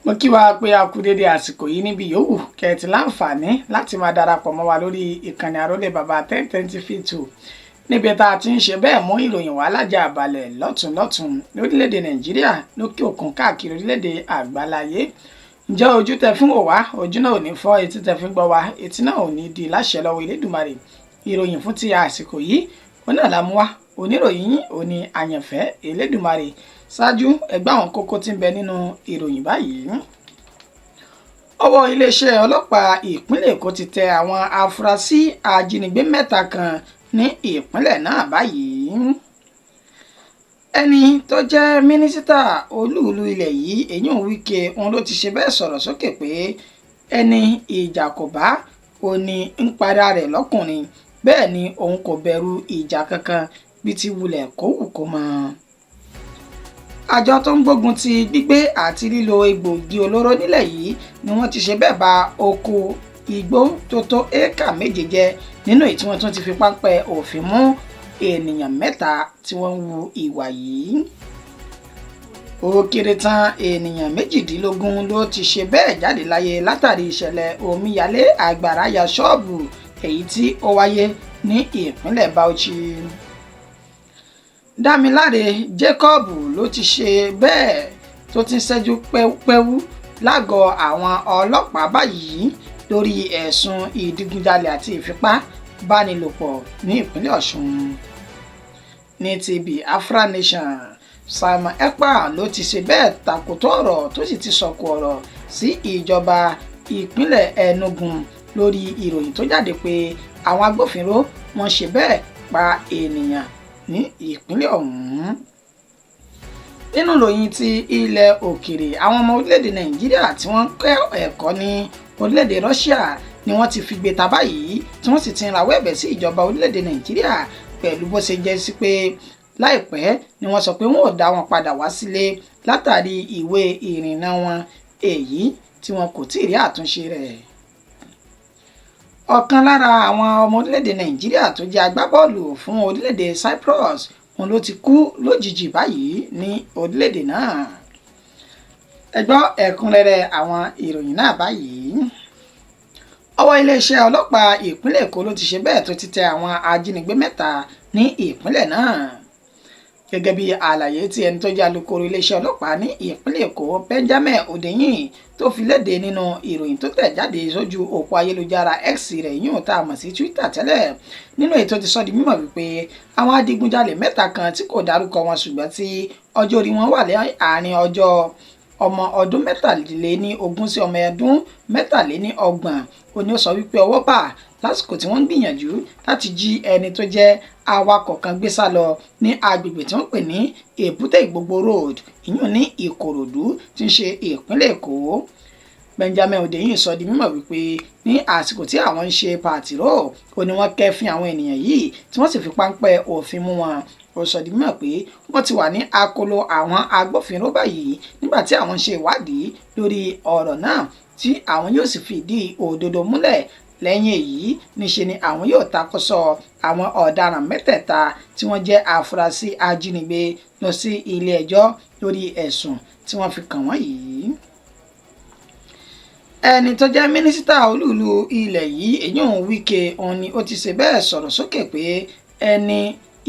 Mo kí wa pé a kú dédé àsìkò yìí níbi yòówù kẹ́ ẹ ti láǹfààní láti máa darapọ̀ mọ́ wa lórí ìkànnì Àrólé Bàbá 1020 Fit níbi tá a ti ń ṣe bẹ́ẹ̀ mú ìròyìn wá lájà àbálẹ̀ lọ́tún lọ́tún lórílẹ̀‐èdè Nàìjíríà, lókè òkun, káàkiri orílẹ̀‐èdè àgbáláyé. Ǹjẹ́ ojú tẹ fún wò wá, ojú náà ò ní fọ́. Etí tẹ fi ń gbọ́ wá, etí náà ò ní di láṣẹ lọ́wọ́ Elédùmarè. Ìròyìn fún ti àsìkò yìí ó náà la mú wá. Oníròyìn yín ò ní Àyànfẹ́ Elédùmarè. Ṣáájú, ẹgbẹ́ àwọn kókó tí ń bẹ nínú ìròyìn báyìí. Ọwọ́ iléeṣẹ́ ọlọ́pàá ìpínlẹ̀ Èkó ti tẹ àwọn afurasí ajínigbé mẹ́ta kan ní ìpínlẹ̀ náà báyìí. Ẹni tó jẹ́ mínísítà olúùlú ilẹ̀ yìí, èyún Wike, òun ló ti ṣe bẹ́ẹ̀ sọ̀rọ̀ sókè pé ẹni ìjà kò bá ò ní ń para rẹ̀ lọ́kùnrin, bẹ́ẹ̀ ni òun kò bẹ̀rù ìjà kankan bí ti wulẹ̀ kó wù kó mọ́. Àjọ tó ń gbógun ti gbígbé àti lílo egbòogi olóró nílẹ̀ yìí ni wọ́n ti ṣe bẹ́ẹ̀ ba oko igbó tó tó éékà 7 jẹ́, nínú èyí tí wọ́n tún ti fi páńpẹ́ òfin mú ènìyàn mẹ́ta tí wọ́n ń hu ìwà yìí. Ó kéré tán, ènìyàn 18 ló ti ṣe bẹ́ẹ̀ jáde láyé látàrí ìṣẹ̀lẹ̀ omíyalé àgbàrá ya ṣọ́ọ̀bù èyí tí ó wáyé ní ìpínlẹ̀ Bauchi. Dámiláre Jacob ló ti ṣe bẹ́ẹ̀ tó ti ń ṣẹ́jú pẹ́wú lágọ̀ọ́ àwọn ọlọ́pàá báyìí lórí ẹ̀sùn ìdígunjalè àti ìfipábánilòpọ̀ ní ìpínlẹ̀ Ọ̀ṣun. Ní ti Biafra Nation, Simon Ekpa ló ti ṣe bẹ́ẹ̀ takòtò ọ̀rọ̀ tó sì ti sọ̀kò ọ̀rọ̀ sí ìjọba ìpínlẹ̀ Enugu lórí ìròyìn tó jáde pé àwọn agbófinró wọ́n ṣe bẹ́ẹ̀ pa ènìyàn ní ìpínlẹ̀ ọ̀hún. Nínú ìròyìn ti ilẹ̀ òkèrè, àwọn ọmọ orílẹ̀-èdè Nàìjíríà tí wọ́n ń kọ́ ẹ̀kọ́ ní orílẹ̀-èdè Russia ni wọ́n ti figbe ta báyìí, tí wọ́n sì ti ń rawọ́ ẹ̀bẹ̀ sí ìjọba orílẹ̀-èdè Nàìjíríà pẹ̀lú bó ṣe jẹ́ sí pé láìpẹ́ ni wọ́n sọ pé wọ́n ò dá wọn padà wá sílé látàrí ìwé ìrìnnà wọn èyí tí wọn kò tíì rí àtúnṣe rẹ̀. Ọ̀kan lára àwọn ọmọ orílẹ̀-èdè Nàìjíríà tó jẹ́ agbábọ́ọ̀lù fún orílẹ̀-èdè Cyprus òun ló ti kú lójijì báyìí ní orílẹ̀-èdè náà. Ẹ gbọ́ ẹ̀kúnrẹ́rẹ́ àwọn ìròyìn náà báyìí. Ọwọ́ iléeṣẹ́ ọlọ́pàá ìpínlẹ̀ Èkó ló ti ṣe bẹ́ẹ̀ tó ti tẹ àwọn ajínigbé mẹ́ta ní ìpínlẹ̀ náà, gẹ́gẹ́ bí àlàyé tí ẹni tó jẹ́ alukoro iléeṣẹ́ ọlọ́pàá ní ìpínlẹ̀ Èkó, Benjamin Hundeyin, tó fi léde nínú ìròyìn tó tẹ̀ jáde sójú òpó ayélujára X rẹ̀, yíyún tá a mọ̀ sí Twitter tẹ́lẹ̀. Nínú ètò ti sọ di mímọ̀ wípé àwọn adigunjalè mẹ́ta kan tí kò dárúkọ wọn, ṣùgbọ́n tí ọjọ́ orí wọn wà láàrin ọjọ́ ọmọ ọdún 23 sí ọmọ ọdún 33, ó ní ó sọ wípé ọwọ́ bà lásìkò tí wọ́n ń gbìyànjú láti jí ẹni tó jẹ́ awakọ̀ kan gbé sá lọ ní agbègbè tí wọ́n pè ní Èbúté Ìgbogbo Road, ìyún ní Ìkòròdú tí ń ṣe ìpínlẹ̀ Èkó. Benjamin Hundeyin sọ di mímọ̀ wípé ní àsìkò tí àwọn ń ṣe pàtírò ó ní wọ́n kẹ́fín àwọn ènìyàn yìí, tí wọ́n sì fi páńpẹ́ òfin mú wọn. Ó sọ di mímọ̀ pé wọ́n ti wà ní akóló àwọn agbófinró báyìí nígbà tí àwọn ń ṣe ìwádìí lórí ọ̀rọ̀ náà, tí àwọn yóò sì fìdí òdodo múlẹ̀. Lẹ́yìn èyí, níṣe ni àwọn yóò takọ́sọ àwọn ọ̀daràn mẹ́tẹ̀ẹ̀ta tí wọ́n jẹ́ afurasí ajínigbé lọ sí ilé ẹjọ́ lórí ẹ̀sùn tí wọ́n fi kàn wọ́n yìí. Ẹni tó jẹ́ mínísítà olúùlú ilẹ̀ yìí, èyún Wike, òun ni ó ti ṣe bẹ́ẹ̀ sọ̀rọ̀ sókè pé ẹni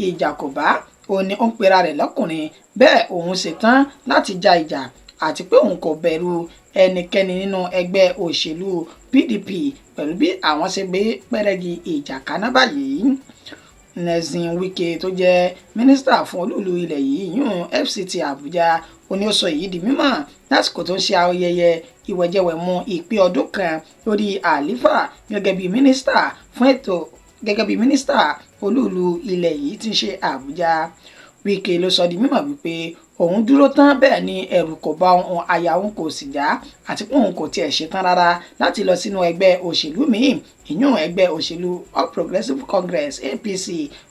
ìjà kò bá òun ni ó ń pera rẹ̀ lọ́kùnrin, bẹ́ẹ̀ òun ṣetán láti ja ìjà àti pé òun kò bẹ̀rù ẹnikẹ́ni nínú ẹgbẹ́ òṣèlú PDP pẹ̀lú bí àwọn ṣe gbé pẹ́rẹ́gì ìjà kaná báyìí. Nyesom Wike tó jẹ́ mínísítà fún olúùlú ilẹ̀ yìí, yún FCT Abuja, ó ní ó sọ èyí di mímọ̀ lásìkò tó ń ṣe ayẹyẹ ìwẹ̀jẹwẹ̀mu ìpé ọdún kan lórí àlééfà gẹ́gẹ́ bí mínísítà fún ètò, gẹ́gẹ́ bí mínísítà olúùlú ilẹ̀ yìí tí ń ṣe Àbújá. Wike ló sọ di mímọ̀ wípé òun dúró tán, bẹ́ẹ̀ ni ẹ̀rù kò bá òun, àyà òun kò sì já, àti pé òun kò tiẹ̀ ṣetán rárá láti lọ sínú ẹgbẹ́ òṣèlú míì, ìyún ẹgbẹ́ òṣèlú All Progressives Congress, APC,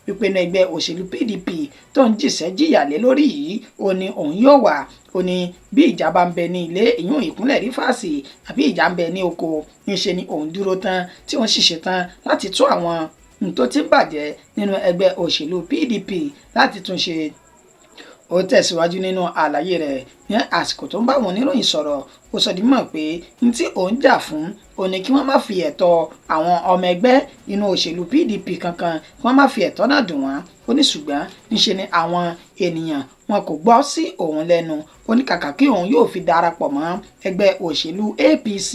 wípé inú ẹgbẹ́ òṣèlú PDP tó ń jìṣẹ́ jìyà lé lórí yìí ó ní òun yóò wà. Ó ní bí ìjà bá ń bẹ ní ilé, ìyún ìpínlẹ̀ Rivers, àbí ìjà ń bẹ ní oko, níṣe ni òun dúró tán tí òun sì ṣetán láti tún àwọn n tó ti ń bàjẹ́ nínú ẹgbẹ́ òṣèlú PDP láti tún ṣe. Ó tẹ̀síwájú nínú àlàyé rẹ̀ ní àsìkò tó ń bá àwọn oníròyìn sọ̀rọ̀. Ó sọ di mímọ̀ pé ní tí òun jà fún ó ní kí wọ́n má fi ẹ̀tọ́ àwọn ọmọ ẹgbẹ́ inú òṣèlú PDP kankan, kí wọ́n má fi ẹ̀tọ́ náà dùn wọ́n. Ó ní ṣùgbọ́n níṣe ni àwọn ènìyàn wọn kò gbọ́ sí òun lẹ́nu. Ó ní kàkà kí òun yóò fi darapọ̀ mọ́ ẹgbẹ́ òṣèlú APC,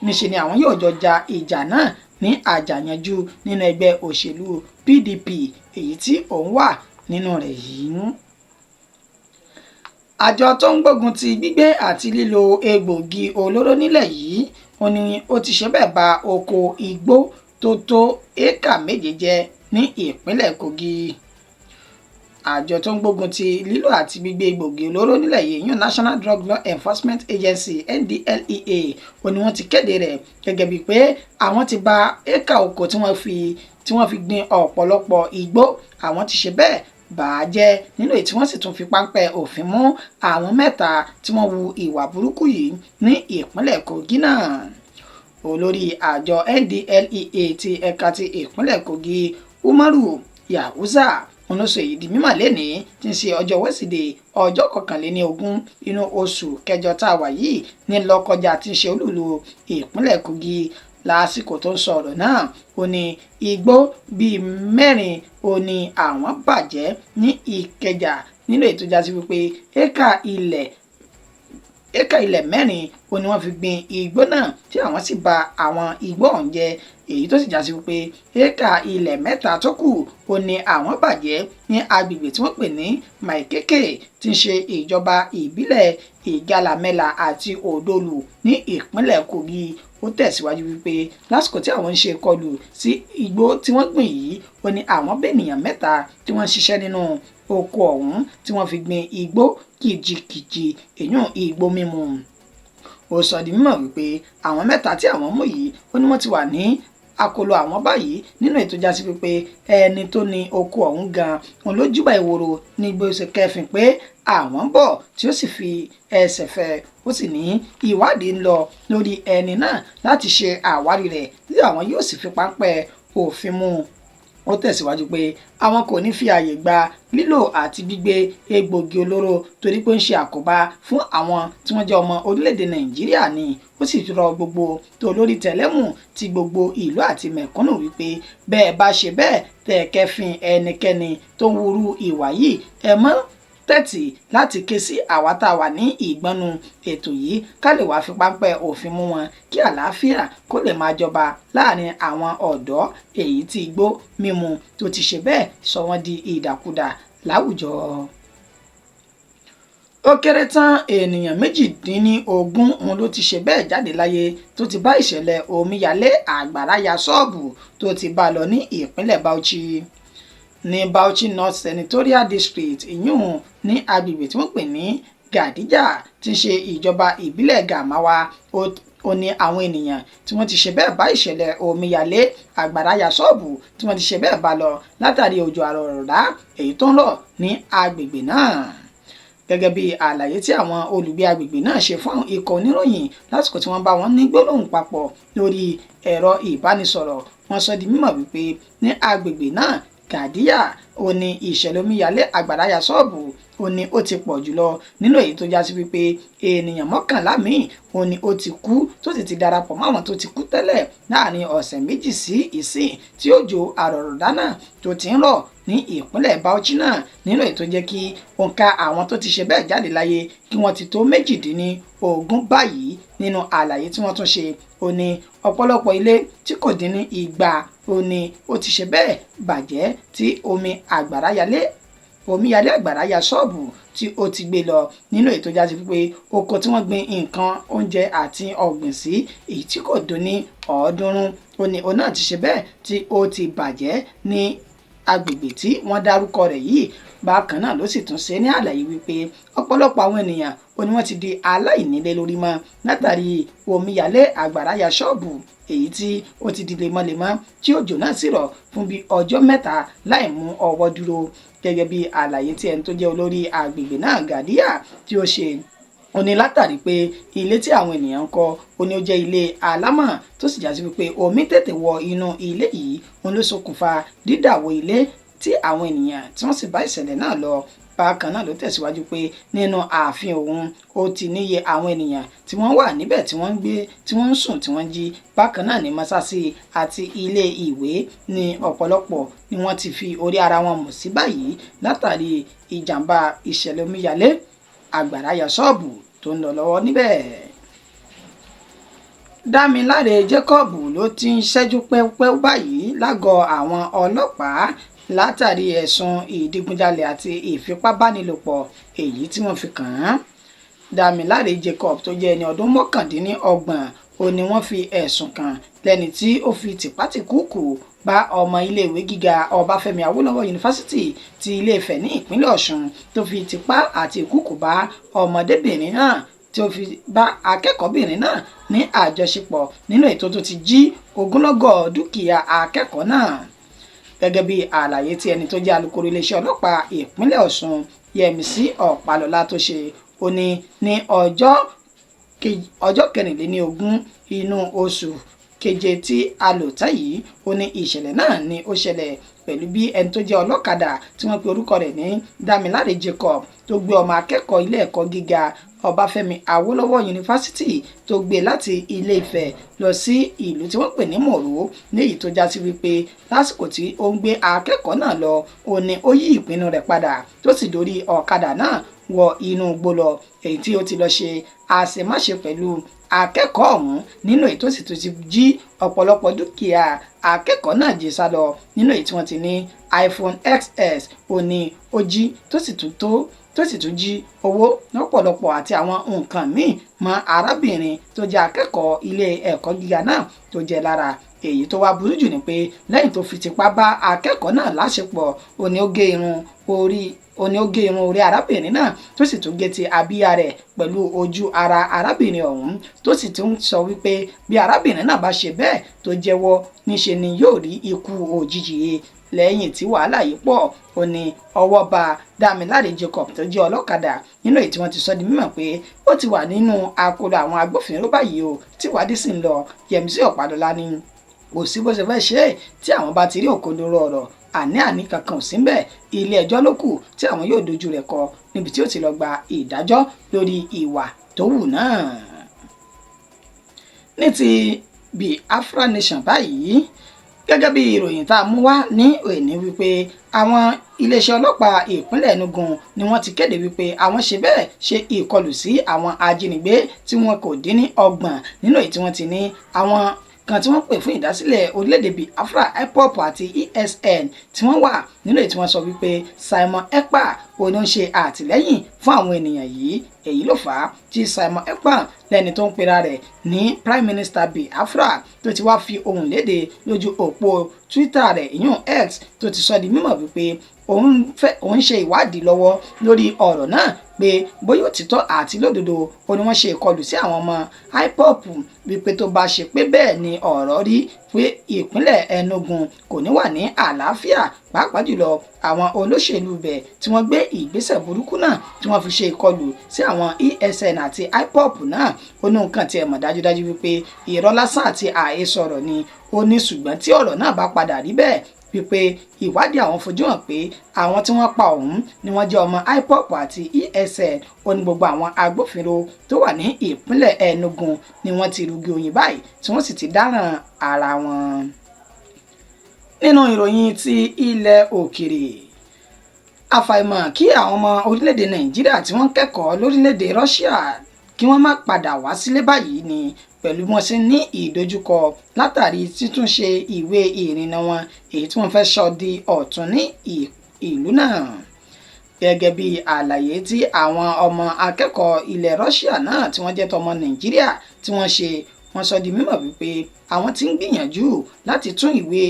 níṣe ni àwọn yóò jọ ja ìjà náà ní àjàyanjú nínú ẹgbẹ́ òṣèlú PDP èyí tí òun wà nínú rẹ̀ yìí. Àjọ tó ń gbógun ti gbígbé àti lílo egbòogi olóró nílẹ̀ yìí, ó ní ó ti ṣe bẹ́ẹ̀ ba oko igbó tó tó éékà 7 jẹ́ ní ìpínlẹ̀ Kogi. Àjọ tó ń gbógun ti lílò àti gbígbé egbòogi olóró nílẹ̀ yìí, yún National Drug Law Enforcement Agency, NDLEA, ó ní wọ́n ti kéde rẹ̀ gẹ́gẹ́ bíi pé àwọn ti ba éékà oko tí wọ́n fi gbin ọ̀pọ̀lọpọ̀ igbó, àwọn ti ṣe bẹ́ẹ̀ bà á jẹ́, nínú èyí tí wọ́n sì tún fi páńpẹ́ òfin mú àwọn mẹ́ta tí wọ́n hu ìwà burúkú yìí ní ìpínlẹ̀ Kogi náà. Olórí àjọ NDLEA ti ẹ̀ka ti ìpínlẹ̀ Kogi, Umaru Yahuza, òun ló sọ èyí di mímọ̀ lẹ́nìí tí ń ṣe ọjọ́ wẹ́sídẹ̀ẹ́, ọjọ́ 21 inú oṣù kẹjọ tá a wà yìí, ní Lọ́kọjà tí ń ṣe olúùlú ìpínlẹ̀ Kogi. Lásìkò tó ń sọ ọ̀rọ̀ náà, ó ní igbó bíi mẹ́rin ó ní àwọn bàjẹ́ ní Ìkẹjà, nínú ètò jásí wípé éékà ilẹ̀ 4 ó ní wọ́n fi gbin igbó náà tí àwọn sì bà àwọn igbó ọ̀hún jẹ́, èyí tó sì jásí wípé éékà ilẹ̀ 3 tó kù ó ní àwọn bàjẹ́ ní agbègbè tí wọ́n pè ní Maikeke tí ń ṣe ìjọba ìbílẹ̀ Ìgalàmẹ́là àti Òdòlù ní ìpínlẹ̀ Kogi. Ó tẹ̀síwájú wípé lásìkò tí àwọn ń ṣe ìkọlù sí igbó tí wọ́n gbìn yìí, ó ní àwọn bẹ́nìyàn mẹ́ta tí wọ́n ń ṣiṣẹ́ nínú oko ọ̀hún tí wọ́n fi gbin igbó kìjikìji, èyún igbó mímu. Ó sọ di mímọ̀ wípé àwọn mẹ́ta tí àwọn mú yìí, ó ní wọ́n ti wà ní akóló àwọn báyìí, nínú ètò jásí wípé ẹni tó ní oko ọ̀hún gan òun ló júbà ìwòrò ní gbèsè kẹfìn pé àwọn ń bọ̀, tí ó sì fi ẹsẹ̀ fẹ́. Ó sì ní ìwádìí ń lọ lórí ẹni náà láti ṣe àwárí rẹ̀, tí àwọn yóò sì fi páńpẹ́ òfin mú un. Ó tẹ̀síwájú pé àwọn kò ní fi ààyè gba lílò àti gbígbé egbòogi olóró, torí pé ó ń ṣe àkóbá fún àwọn tí wọ́n jẹ́ ọmọ orílẹ̀-èdè Nàìjíríà ni. Ó sì rọ gbogbo tó lórí tẹ̀lẹ́mù ti gbogbo ìlú àti mẹ̀kúnnù wípé bẹ́ẹ̀ bá ṣe bẹ́ẹ̀ tẹ̀ kẹfìn ẹnikẹ́ni tó ń wúrú ìwà yìí, ẹ mọ́ tẹ́tì láti ké sí àwa tá a wà ní ìgbọ́nu ètò yìí, ká lè wáá fi páńpẹ́ òfin mú wọn, kí àlàáfíà kó lè máa jọba láàrin àwọn ọ̀dọ́ èyí tí igbó mímu tó ti ṣe bẹ́ẹ̀ sọ wọ́n di ìdàkudà láwùjọ. Ó kéré tán ènìyàn 18 òun ló ti ṣe bẹ́ẹ̀ jáde láyé tó ti bá ìṣẹ̀lẹ̀ omíyalé àgbàrá ya ṣọ́ọ̀bù tó ti bá lọ ní ìpínlẹ̀ Bauchi, ní Bauchi North Senatorial District, ìyún ní agbègbè tí wọ́n pè ní Gàdíjà tí ń ṣe ìjọba ìbílẹ̀ Gàmáwa. Ó ní àwọn ènìyàn tí wọ́n ti ṣe bẹ́ẹ̀ bá ìṣẹ̀lẹ̀ omíyalé àgbàrá ya ṣọ́ọ̀bù tí wọ́n ti ṣe bẹ́ẹ̀ bá lọ látàrí òjò àrọ̀rọ̀dá èyí tó ń rọ̀ ní agbègbè náà. Gẹ́gẹ́ bí àlàyé tí àwọn olùgbé agbègbè náà ṣe fún ikọ̀ oníròyìn lásìkò tí wọ́n bá wọn ní gbólóhùn papọ̀ lórí ẹ̀rọ ìbánisọ̀rọ̀, wọ́n sọ di mímọ̀ wípé ní agbègbè náà, Gàdíyà, ó ní ìṣẹ̀lẹ̀ omíyalé àgbàrá ya ṣọ́ọ̀bù ó ní ó ti pọ̀ jùlọ, nínú èyí tó jásí wípé ènìyàn 11 míì ó ní ó ti kú, tó sì ti darapọ̀ mọ́ àwọn tó ti kú tẹ́lẹ̀ láàrin ọ̀sẹ̀ 2 sí ìsìn tí òjò àrọ̀rọ̀dá náà tó ti ń rọ̀ ní ìpínlẹ̀ Bauchi náà, nínú èyí tó jẹ́ kí òǹkà àwọn tó ti ṣe bẹ́ẹ̀ jáde láyé kí wọ́n ti tó 18 báyìí. Nínú àlàyé tí wọ́n tún ṣe, ó ní ọ̀pọ̀lọpọ̀ ilé tí kò dín ní 200 ó ní ó ti ṣe bẹ́ẹ̀ bàjẹ́ tí omi àgbàrá yalé, omíyalé àgbàrá ya ṣọ́ọ̀bù tí ó ti gbé lọ, nínú ètò jásí wípé oko tí wọ́n gbin nǹkan oúnjẹ àti ọ̀gbìn sí, èyí tí kò dín ní 300, ó ní òun náà ti ṣe bẹ́ẹ̀ tí ó ti bàjẹ́ ní agbègbè tí wọ́n dárúkọ rẹ̀ yìí. Bákan náà ló sì tún ṣe ní àlàyé wípé ọ̀pọ̀lọpọ̀ àwọn ènìyàn ó ní wọ́n ti di aláìnílé lórí mọ́ látàrí omíyalé àgbàrá ya ṣọ́ọ̀bù èyí tí ó ti di lemọ́lemọ́ tí òjò náà sì rọ̀ fún bí ọjọ́ 3 láì mú ọwọ́ dúró. Gẹ́gẹ́ bí àlàyé tí ẹni tó jẹ́ olórí agbègbè náà, Gàdíyà, tí ó ṣe, ó ní látàrí pé ilé tí àwọn ènìyàn ń kọ́, ó ní ó jẹ́ ilé alámọ̀, tó sì jásí wípé omi tètè wọ inú ilé yìí, òun ló ṣokùnfà dídàwó ilé. tí àwọn ènìyàn tí wọ́n sì bá ìṣẹ̀lẹ̀ náà lọ. Bákan náà ló tẹ̀síwájú pé nínú ààfin òun, ó ti níye àwọn ènìyàn tí wọ́n wà níbẹ̀, tí wọ́n ń gbé, tí wọ́n ń sùn, tí wọ́n ń jí. Bákan náà ní mọ́sáàsì àti ilé ìwé ní ọ̀pọ̀lọpọ̀ ni wọ́n ti fi orí ara wọn mọ̀ sí báyìí látàrí ìjàmbá ìṣẹ̀lẹ̀ omíyalé àgbàrá ya ṣọ́ọ̀bù tó ń lọ lọ́wọ́ níbẹ̀. Dámiláre Jacob ló ti ń ṣẹ́jú pẹ́pẹ́ báyìí lágọ̀ọ́ àwọn ọlọ́pàá látàrí ẹ̀sùn ìdígunjalè àti ìfipábánilòpọ̀ èyí tí wọ́n fi kàn án. Dámiláre Jacob tó jẹ́ ẹni ọdún 29 ó ní wọ́n fi ẹ̀sùn kàn lẹ́ni tí ó fi tìpátìkúùkù bá ọmọ iléèwé gíga Ọbáfẹ́mi Awólọ́wọ̀ Yunifásitì ti Ilé-Ifẹ̀ ní ìpínlẹ̀ Ọ̀ṣun, tó fi tipá àti ìkúùkù bá ọmọdébìnrin náà, tí ó fi bá akẹ́kọ̀ọ́bìnrin náà ní àjọṣepọ̀, nínú ètò tó ti jí ogunlọ́gọ̀ dúkìá akẹ́kọ̀ọ́ náà. Gẹ́gẹ́ bí àlàyé tí ẹni tó jẹ́ alukoro iléeṣẹ́ ọlọ́pàá ìpínlẹ̀ Ọ̀ṣun, Yẹmisí Ọ̀pálọ́lá, tó ṣe, ó ní ní ọjọ́ 24 inú oṣù keje tí a lò tán yìí, ó ní ìṣẹ̀lẹ̀ náà ni ó ṣẹlẹ̀ pẹ̀lú bí ẹni tó jẹ́ ọlọ́kadà tí wọ́n pe orúkọ rẹ̀ ní Dámiláre Jacob tó gbé ọmọ akẹ́kọ̀ọ́ ilé ẹ̀kọ́ gíga Ọbáfẹ́mi Awólọ́wọ̀ Yunifásitì, tó gbé láti Ilé Ifẹ̀ lọ sí ìlú tí wọ́n pè ní Mòró, léyìí tó já sí wípé lásìkò tí ó ń gbé akẹ́kọ̀ọ́ náà lọ, ó ní ó yí ìpinnu rẹ̀ padà, tó sì dórí ọ̀kadà náà wọ inú igbó lọ, èyí tí ó ti lọ ṣe àṣemáṣe pẹ̀lú akẹ́kọ̀ọ́ ọ̀hún, nínú èyí tó sì tún ti jí ọ̀pọ̀lọpọ̀ dúkìá akẹ́kọ̀ọ́ náà jí sá lọ, nínú èyí tí wọ́n ti ní iPhone XS ó ní ó jí, tó sì tún jí owó lọ́pọ̀lọpọ̀ àti àwọn nǹkan míì mọ́ arábìnrin tó jẹ́ akẹ́kọ̀ọ́ ilé ẹ̀kọ́ gíga náà tó jẹ́ lára. Èyí tó wá burú jù ni pé lẹ́yìn tó fi tipá bá akẹ́kọ̀ọ́ náà láṣepọ̀, ó ní ó gé irun orí arábìnrin náà, tó sì tún gé ti abíyá rẹ̀ pẹ̀lú ojú ara arábìnrin ọ̀hún, tó sì tún sọ wípé bí arábìnrin náà bá ṣe bẹ́ẹ̀ tó jẹ́wọ́, níṣe ni yóò rí ikú òjijì. Lẹ́yìn tí wàhálà yìí pọ̀, ó ní ọwọ́ bá Dámiláre Jacob tó jẹ́ ọlọ́kadà, nínú èyí tí wọ́n ti sọ di mímọ̀ pé ó ti wà nínú akóló àwọn agbófinró báyìí o, tí ìwádìí sì ń lọ. Yẹmisí Ọ̀pálọ́lá ní kò sí bó ṣe fẹ́ ṣe é, tí àwọn bá ti rí òkodoro ọ̀rọ̀, àní-àní kankan ò sí ńbẹ̀, ilé ẹjọ́ ló kù tí àwọn yóò dojú rẹ̀ kọ, níbi tí ó ti lọ gba ìdájọ́ lórí ìwà tó wù náà. Ní ti Biafra Nation báyìí, gẹ́gẹ́ bí ìròyìn tá a mú wá ní òní wípé àwọn iléeṣẹ́ ọlọ́pàá ìpínlẹ̀ Enugu ni wọ́n ti kéde wípé àwọn ṣe bẹ́ẹ̀ ṣe ìkọlù sí àwọn ajínigbé tí wọn kò dín ní 30, nínú èyí tí wọ́n ti ní àwọn kan tí wọ́n pè fún ìdásílẹ̀ orílẹ̀-èdè Biafra, IPOB àti ESN, tí wọ́n wà nínú èyí tí wọ́n sọ wípé Simon Ekpa òun ló ń ṣe àtìlẹ́yìn fún àwọn ènìyàn yìí. Èyí ló fà á tí Simon Ekpa, lẹ́ni tó ń pera rẹ̀ ní Prime Minister Biafra, tó ti wá fi ohùn léde lójú òpó Twitter rẹ̀, ìyún X, tó ti sọ di mímọ̀ wípé òun fẹ́ òun ṣe ìwádìí lọ́wọ́ lórí ọ̀rọ̀ náà, pé bóyá òtítọ́ àti lódodo ó ní wọ́n ṣe ìkọlù sí àwọn ọmọ IPOB, wípé tó bá ṣe pé bẹ́ẹ̀ ni ọ̀rọ̀ rí, pé ìpínlẹ̀ Enugu kò ní wà ní àlàáfíà, pàápàá jùlọ àwọn olóṣèlú ibẹ̀ tí wọ́n gbé ìgbésẹ̀ burúkú náà tí wọ́n fi ṣe ìkọlù sí àwọn ESN àti IPOB náà. Ó ní nǹkan tí ẹ mọ̀ dájúdájú wípé irọ́ lásán àti àhesọ ọ̀rọ̀ ni. Ó ní ṣùgbọ́n tí ọ̀rọ̀ náà bá padà rí bẹ́ẹ̀, wípé ìwádìí àwọn fojú hàn pé àwọn tí wọ́n pa ọ̀hún ni wọ́n jẹ́ ọmọ IPOB àti ESN, ó ní gbogbo àwọn agbófinró tó wà ní ìpínlẹ̀ Enugu ni wọ́n ti rugi oyin báyìí, tí wọ́n sì ti dáràn ara wọn. Nínú ìròyìn ti ilẹ̀ òkèrè, àfàìmọ̀ kí àwọn ọmọ orílẹ̀-èdè Nàìjíríà tí wọ́n kẹ́kọ̀ọ́ lórílẹ̀-èdè Russia kí wọ́n má padà wá sílé báyìí ni, pẹ̀lú bí wọ́n ṣe ní ìdojúkọ látàrí títúnṣe ìwé ìrìnnà wọn, èyí tí wọ́n fẹ́ sọ di ọ̀tun ní ìlú náà. Gẹ́gẹ́ bí àlàyé tí àwọn ọmọ akẹ́kọ̀ọ́ ilẹ̀ Russia náà tí wọ́n jẹ́ tọmọ Nàìjíríà tí wọ́n ṣe, wọ́n sọ di mímọ̀ wípé àwọn tí ń gbìyànjú láti tún ìwé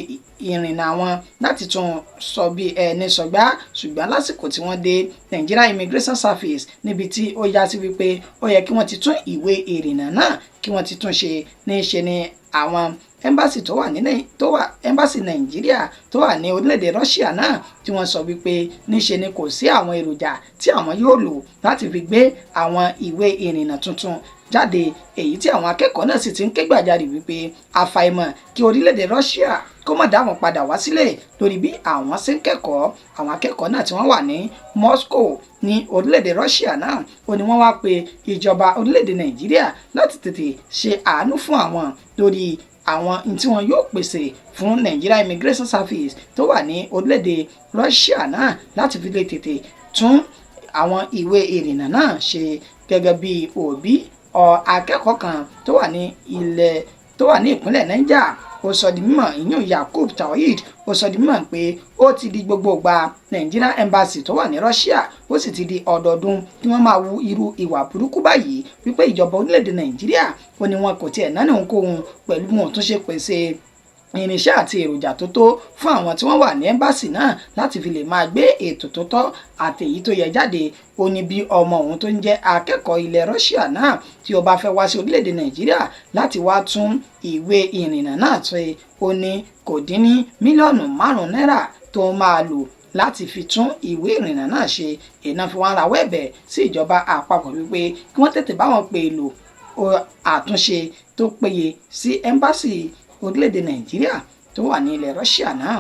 ìrìnnà wọn láti tún sọ bí ẹni sọgbá, ṣùgbọ́n lásìkò tí wọ́n dé Nigeria Immigration Service, níbi tí ó yá sí wípé ó yẹ kí wọ́n ti tún ìwé ìrìnnà náà kí wọ́n ti tún ṣe, ní í ṣe ni àwọn ẹ́mbáàsì tó wà ní tó wà ẹ́mbáàsì Nàìjíríà tó wà ní orílẹ̀-èdè Russia náà, tí wọ́n sọ wípé níṣe ni kò sí àwọn èròjà tí àwọn yóò lò láti fi gbé àwọn ìwé ìrìnnà tuntun jáde, èyí tí àwọn akẹ́kọ̀ọ́ náà sì ti ń ké gbàjarè wípé àfàìmọ̀ kí orílẹ̀-èdè Russia kó má dá wọn padà wá sílẹ̀ lórí bí àwọn ṣe ń kẹ́kọ̀ọ́. Àwọn akẹ́kọ̀ọ́ náà tí wọ́n wà ní Moscow ní orílẹ̀-èdè Russia náà, ó ní wọ́n wá pe ìjọba orílẹ̀-èdè Nàìjíríà láti tètè ṣe àánú fún àwọn lórí àwọn tí wọn yóò pèsè fún Nigeria Immigration Service tó wà ní orílẹ̀-èdè Russia náà láti fi lè tètè tún àwọn ìwé ìrìnnà náà ṣe. Gẹ́gẹ́ bí òbí akẹ́kọ̀ọ́ kan tó wà ní ilẹ̀ tó wà ní ìpínlẹ̀ Niger, ó sọ di mímọ̀, ìyún Yakub Tawhid, ó sọ di mímọ̀ pé ó ti di gbogbo ìgbà Nigeria Embassy tó wà ní Russia, ó sì ti di ọdọọdún kí wọ́n máa wu irú ìwà burúkú báyìí, wípé ìjọba orílẹ̀-èdè Nàìjíríà, ó ní wọn kò tiẹ̀ náà ní ohunkóhun pẹ̀lú bí wọn tún ṣe pèsè irinṣẹ́ àti èròjà tó tó fún àwọn tí wọ́n wà ní ẹ́mbáàsì náà láti fi lè máa gbé ètò tó tọ́ àti èyí tó yẹ jáde. Ó ní bí ọmọ òun tó ń jẹ́ akẹ́kọ̀ọ́ ilẹ̀ Russia náà tí ó bá fẹ́ wá sí orílẹ̀-èdè Nàìjíríà láti wá tún ìwé ìrìnnà náà ṣe, ó ní kò dín ní mílíọ̀nù 5 náírà tó máa lò láti fi tún ìwé ìrìnnà náà ṣe. Ìná fi wọ́n rawọ́ ẹ̀bẹ̀ sí ìjọba àpapọ̀ wípé kí wọ́n tètè bá wọn pè lò àtúnṣe tó péye sí ẹ́mbáàsì orílẹ̀-èdè Nàìjíríà tó wà ní ilẹ̀ Russia náà.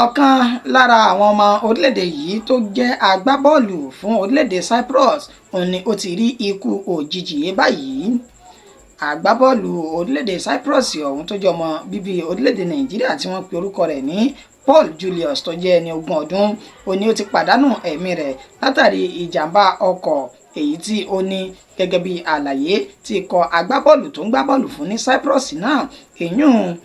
Ọ̀kan lára àwọn ọmọ orílẹ̀-èdè yìí tó jẹ́ agbábọ́ọ̀lù fún orílẹ̀-èdè Cyprus, òun ni ó ti rí ikú òjijì báyìí. Agbábọ́ọ̀lù orílẹ̀-èdè Cyprus ọ̀hún tó jẹ́ ọmọ bíbí orílẹ̀-èdè Nàìjíríà tí wọ́n pe orúkọ rẹ̀ ní Paul Julius, tó jẹ́ ẹni 20 ọdún, ó ní ó ti pàdánù ẹ̀mí rẹ̀ látàrí ìjàmbá ọkọ̀ èyí tí ó ní. Gẹ́gẹ́ bí àlàyé tí ikọ̀ agbábọ́ọ̀lù tó ń gbá bọ́ọ̀lù fún ní Cyprus náà, ìyún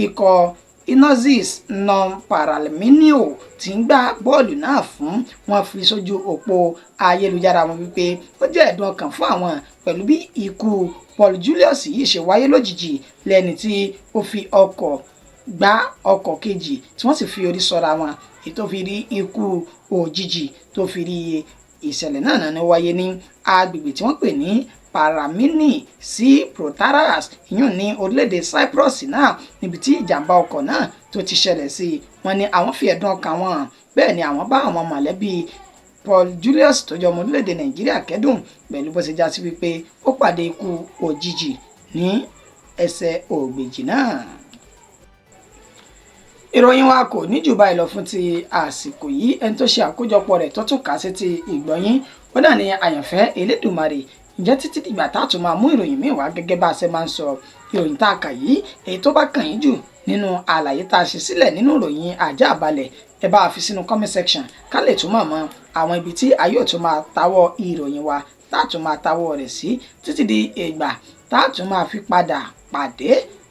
ikọ̀ Enosis Non Paralimnio tí ń gbá bọ́ọ̀lù náà fún wọn, fi sójú òpó ayélujára wọn wípé ó jẹ́ ẹ̀dùn ọkàn fún àwọn pẹ̀lú bí ikú Paul Julius yìí ṣe wáyé lójijì lẹ́ni tí ó fi ọkọ̀ gbá ọkọ̀ kejì tí wọ́n sì fi orí sọra wọn, èyí tó fi rí ikú òjijì tó fi rí. Ìṣẹ̀lẹ̀ náà ní wáyé ní agbègbè tí wọ́n pè ní Paramini sí Protaras, ìyún ní orílẹ̀-èdè Cyprus náà, níbi tí ìjàmbá ọkọ̀ náà tó ti ṣẹlẹ̀ sí. Wọ́n ní àwọn fi ẹ̀dùn ọkàn wọn hàn, bẹ́ẹ̀ ni àwọn bá àwọn mọ̀lẹ́bí Paul Julius tó jẹ́ ọmọ orílẹ̀-èdè Nàìjíríà kẹ́dùn pẹ̀lú bó ṣe já sí wípé ó pàdé ikú òjijì ní ẹsẹ̀ ògbèjì náà. Ìròyìn wa kò ní jù báyìí lọ fún ti àsìkò yìí. Ẹni tó ṣe àkójọpọ̀ rẹ̀ tó tún kà sí ti ìgbọ̀nyín, ó náà ní Àyànfẹ́ Elédùmarè. Ǹjẹ́ títí dìgbà tá a tún máa mú ìròyìn míì wá, gẹ́gẹ́ bá a ṣe máa ń sọ, ìròyìn tá a kà yìí, èyí tó bá kàn yín jù nínú àlàyé tá a ṣe sílẹ̀ nínú ìròyìn Àjá Àbálẹ̀, ẹ bá a fi sínú comment section ká lè tún mọ̀ mọ́ àwọn ibi tí a yóò tún máa tawọ́ ìròyìn wa, tá a tún máa tawọ́ rẹ̀ sí. Títí di ìgbà tá a tún máa fi padà pàdé,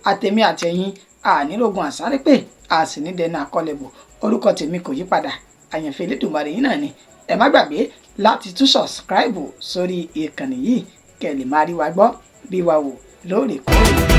àtèmi àtẹ̀yin, ànírógun àsáré pé a sì ní dẹnu àkọlẹ̀bò. Orúkọ tèmi kò yí padà, Àyànfẹ́ Elédùmarè yín náà ni. Ẹ má gbàgbé láti tún subscribe sórí ìkànnì yìí kẹ́ ẹ lè máa rí wa gbọ́, rí wa wò lóòrèkóòrè.